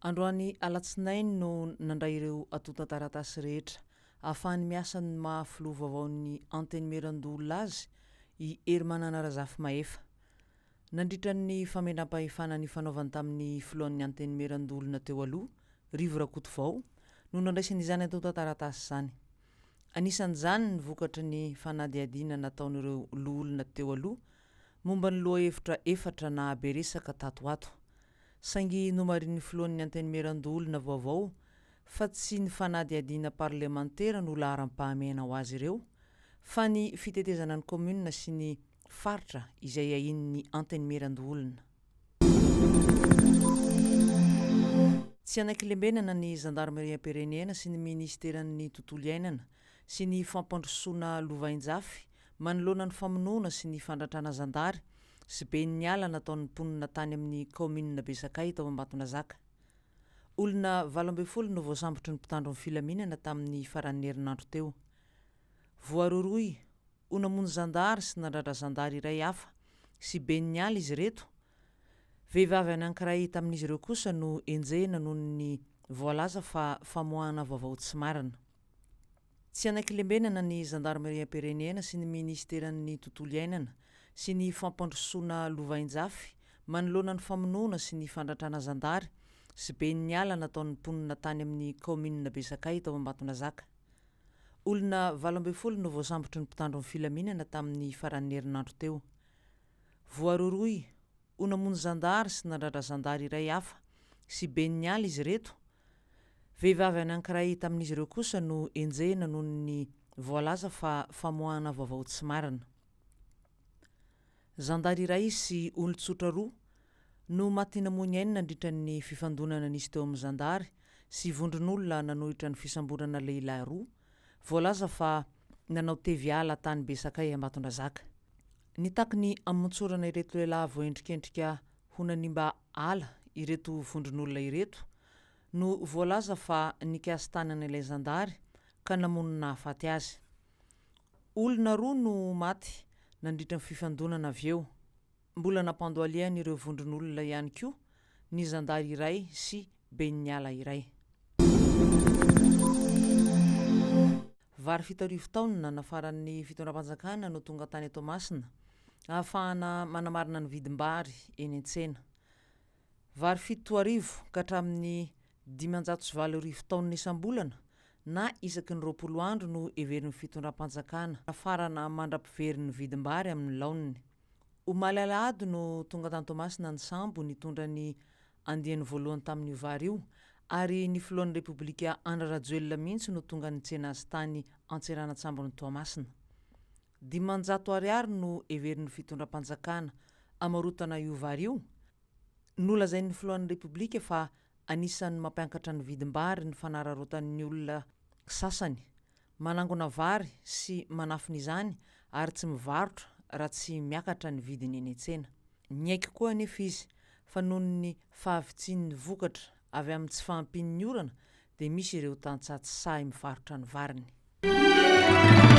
Androany alatsinainy no nandray ireo antontan-taratasy rehetra ahafahany miasa ny maha filoha vaovaon'ny Antenimierandoholona azy i Herimanana Razafimahefa. Nandritra ny famindram-pahefana nifanaovany tamin'ny filohan'ny Antenimierandoholona teo aloha, Rivo Rakotovao, no nandraisany izany antontan-taratasy izany. Anisan'izany ny vokatry ny fanadihadiana nataon'ireo loholona teo aloha momba ny lohahevitra efatra nahabe resaka tato ho ato. Saingy nomarihin'ny filohan'ny Antenimierandoholona vaovao fa tsy ny fanadihadiana parlemantera no laharam-pahamehana ho azy ireo fa ny fitetezana ny kaominina sy ny faritra izay ahian'ny Antenimierandoholona. Tsy hanaiky lembenana ny zandarimeriam-pirenena sy ny minisiteran'ny Tontolo iainana sy ny fampandrosoana lovainjafy manoloana ny famonoana sy ny fandratrana zandary sy ben'ny ala nataon'ny mponina tany amin'ny kaominina Besakay tao Ambatondrazaka. Olona 18 no voasambotry ny mpitandro ny filaminana tamin'ny faran'ny herinandro teo. Voarohirohy ho namono zandary sy nandratra zandary iray hafa sy ben'ny ala izy ireto. Vehivavy anankiray tamin'izy ireo kosa no enjehina noho ny voalaza fa famoahana vaovao tsy marina. Tsy hanaiky lembenana ny zandarimeriam-pirenena sy ny minisiteran'ny Tontolo iainana sy ny fampandrosoana lovainjafy manoloana ny famonoana sy ny fandratrana zandary sy ben'ny ala nataon'ny mponina tany amin'ny kaominina Besakay tao Ambatondrazaka. Olona 18 no voasambotry ny mpitandro ny filaminana tamin'ny faran'ny herinandro teo. Voarohirohy ho namono zandary sy nandratra zandary iray hafa sy ben'ny ala izy ireto. Vehivavy anankiray tamin'izy ireo kosa no enjehina noho ny voalaza fa famoahana vaovao tsy marina. Zandary iray sy olon-tsotra roa no maty namoy ny ainy nandritra ny fifandonana nisy teo amin'ny zandary sy vondron'olona nanohitra ny fisamborana lehilahy roa voalaza fa nanao tevy ala tany Besakay Ambatondrazaka. Nitaky ny hamontsorana ireto lehilahy voaendrikendrika ho nanimba ala ireto vondron'olona ireto no voalaza fa nikasi-tanana ilay zandary ka namono nahafaty azy. Olona roa no maty nandritra ny fifandonana avy eo. Mbola nampandohalehan'ireo vondron'olona ihany koa ny zandary iray sy ben'ny ala iray. Vary 70 taonina nafaran'ny fitondram-panjakana no tonga tany Toamasina ahafahana manamarina ny vidim-bary eny an-tsena. Vary 7000 ka hatramin'ny 8500 taonina isam-bolana na isaky ny 20 andro no heverin'ny fitondram-panjakana hafarana mandra-piverin'ny vidim-bary amin'ny laoniny. Omaly alahady no tonga tany Toamasina ny sambo nitondra ny andiany voalohany tamin'io vary io ary ny filohan'ny Repoblika Andry Rajoelina mihitsy no tonga nitsena azy tany an-tseranan-tsambon'i Toamasina. 500 ariary no heverin'ny fitondram-panjakana hamarotana io vary io. Nolazain'ny filohan'ny Repoblika fa Anisan'ny mampiankatra ny vidim-bary ny fanararaotan'ny olona sasany manangona vary sy manafina izany ary tsy mivarotra raha tsy miakatra ny vidiny eny an-tsena. Niaiky koa anefa izy fa noho ny fahavitsian'ny vokatra avy amin'ny tsy fahampian'ny orana dia misy ireo tantsaha tsy sahy mivarotra ny variny.